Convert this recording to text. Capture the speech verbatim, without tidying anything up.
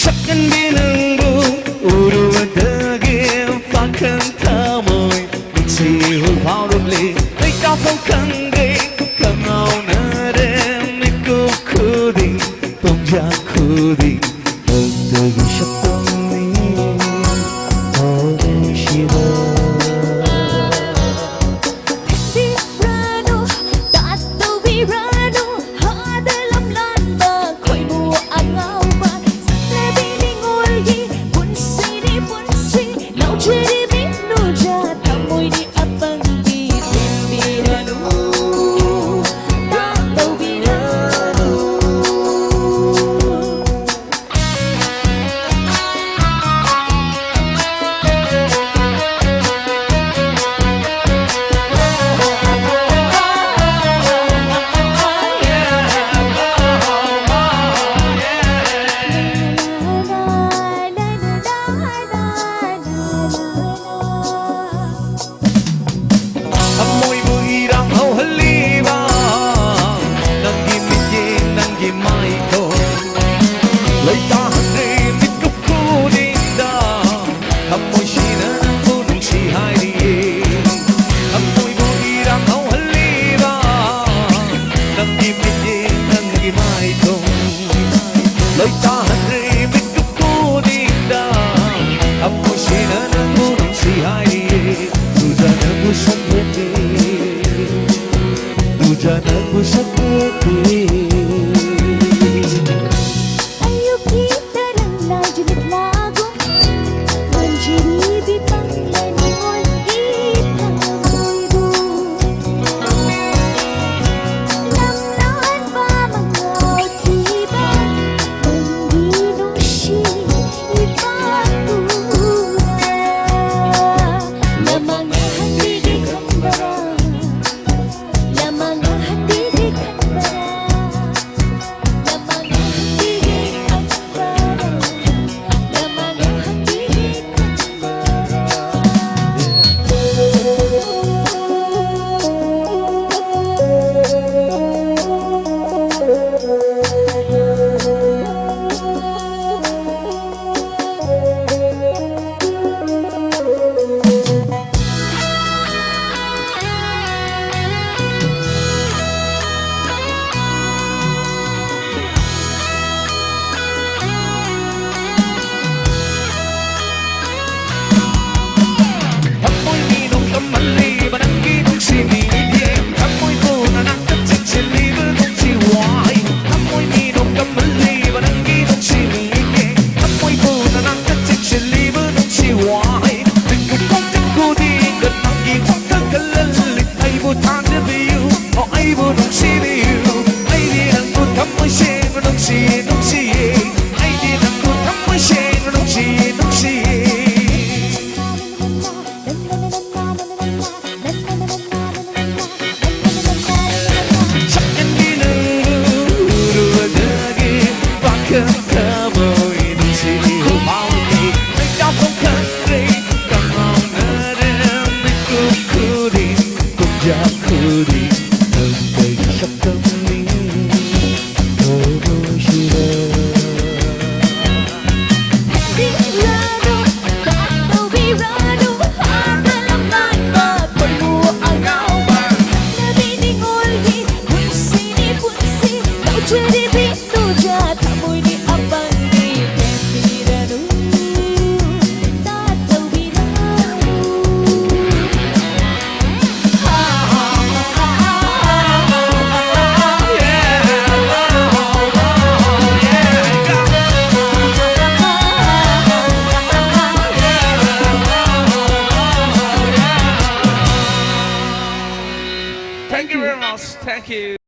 ꯁꯛꯍꯟꯕꯤ ꯅꯪꯕꯨ ꯎꯔꯨꯕꯗꯒꯤ ꯄꯥꯈꯪ ꯊꯃꯣꯏ ꯅꯨꯡꯁꯤ ꯍꯨꯜ ꯐꯥꯎꯔꯛꯂꯤ꯫ ꯂꯩꯇꯥꯐꯝ ꯈꯪꯗꯦ ꯈꯨꯠ ꯉꯥꯎꯅꯔꯦ꯫ ꯃꯤꯀꯨꯞ ꯈꯨꯗꯤꯡ ꯄꯨꯡꯖꯥ ꯈꯨꯗꯤꯡ ꯅꯪꯗꯒꯤ ꯁꯛꯇꯝꯅꯤ꯫ ꯍꯣ ꯅꯨꯡꯁꯤꯕ꯫ ꯊꯦꯡꯕꯤꯔꯅꯨ, ꯇꯥꯠꯇꯧꯕꯤꯔꯅꯨ, ꯍꯥꯗ ꯂꯝꯂꯥꯟꯕ ꯈꯣꯏꯃꯨ ꯑꯉꯥꯎꯕ꯫ ꯆꯠꯅꯕꯤ ꯅꯤꯉꯣꯜꯒꯤ ꯄꯨꯟꯁꯤꯅꯤ ꯄꯨꯟꯁꯤ, ꯂꯧꯖꯔꯤꯕꯤ ꯅꯨꯖꯥ ꯊꯃꯣꯏꯅꯤ ꯑꯄꯪꯕꯤ꯫ ꯊꯦꯡꯕꯤꯔꯅꯨ, ꯇꯥꯠꯇꯧꯕꯤꯔꯅꯨ꯫ ꯊꯃꯣꯏꯕꯨ ꯏꯔꯥꯡ ꯍꯧꯍꯜꯂꯤꯕ ꯅꯪꯒꯤ ꯃꯤꯠꯌꯦꯡ, ꯅꯪꯒꯤ ꯃꯥꯏꯊꯣꯡ ꯂꯩꯇꯥꯍꯟꯗ꯭ꯔꯦ ꯃꯤꯠꯀꯨꯞ ꯈꯨꯗꯤꯡꯗ꯫ ꯊꯃꯣꯏꯁꯤꯅ ꯅꯪꯕꯨ ꯅꯨꯡꯁꯤ ꯍꯥꯏꯔꯤꯌꯦ꯫ ꯊꯃꯣꯏꯕꯨ ꯏꯔꯥꯡ ꯍꯧꯍꯜꯂꯤꯕ ꯅꯪꯒꯤ ꯃꯤꯠꯌꯦꯡ, ꯅꯪꯒꯤ ꯃꯥꯏꯊꯣꯡ ꯂꯩꯇꯥꯍꯟꯗ꯭ꯔꯦ ꯃꯤꯠꯀꯨꯞ ꯈꯨꯗꯤꯡꯗ꯫ ꯊꯃꯣꯏꯁꯤꯅ ꯅꯪꯕꯨ ꯅꯨꯡꯁꯤ ꯍꯥꯏꯔꯤꯌꯦ꯫ ꯅꯨꯖꯥ ꯅꯪꯕꯨ ꯁꯛꯂꯦ, ꯅꯨꯖꯥ ꯅꯪꯕꯨ ꯁꯛꯂꯦ꯫ ꯑꯌꯨꯛꯀꯤ ꯇꯔꯪ ꯂꯥꯏꯖꯂꯛꯂꯥꯒꯨꯝ, ꯃꯟꯖꯤꯔꯤꯕꯤ ꯄꯪꯂꯅꯤ ꯑꯣꯏꯕꯤ ꯊꯃꯣꯏꯕꯨ꯫ ꯂꯝꯂꯥꯟꯕ ꯃꯉꯥꯎꯈꯤꯕ ꯅꯪꯒꯤ ꯅꯨꯡꯁꯤꯌꯦ, ꯑꯩꯗꯤ ꯅꯪꯕꯨ ꯊꯝꯃꯣꯏ ꯁꯦꯡꯅ ꯅꯨꯡꯁꯤꯌꯦ, ꯅꯨꯡꯁꯤꯌꯦ. ꯁꯛꯍꯦꯟꯕꯤ ꯅꯪꯕꯨ ꯎꯔꯨꯕꯗꯒꯤ ꯄꯥꯈꯪ ꯊꯃꯣꯏ ꯅꯨꯡꯁꯤꯕꯤ ꯐꯥꯎꯏ. ꯂꯩꯇꯥꯐꯝ ꯈꯪꯗ꯭ꯔꯦ, ꯀꯪꯉꯥꯎꯅꯔꯦ ꯃꯤꯀꯨꯞ ꯈꯨꯗꯤꯡ, ꯀꯨꯝꯖꯥ ꯈꯨꯗꯤꯡ ꯅꯪ ꯑꯩꯒꯤ ꯁꯛꯇꯝꯅꯤ. ꯊꯃꯣꯏꯁꯤꯗ ꯍꯦꯟꯕꯤꯔꯅꯨ, ꯄꯥꯞ ꯇꯧꯕꯤꯔꯅꯨ, ꯍꯥꯟꯅ ꯂꯝꯂꯥꯟꯕ ꯄꯣꯏꯃꯨ ꯑꯉꯥꯎꯕ. ꯅꯕꯤ ꯅꯤꯉꯣꯜꯒꯤ ꯄꯨꯟꯁꯤꯅꯤ ꯄꯨꯟꯁꯤ, ꯇꯧꯖꯔꯤꯕꯤ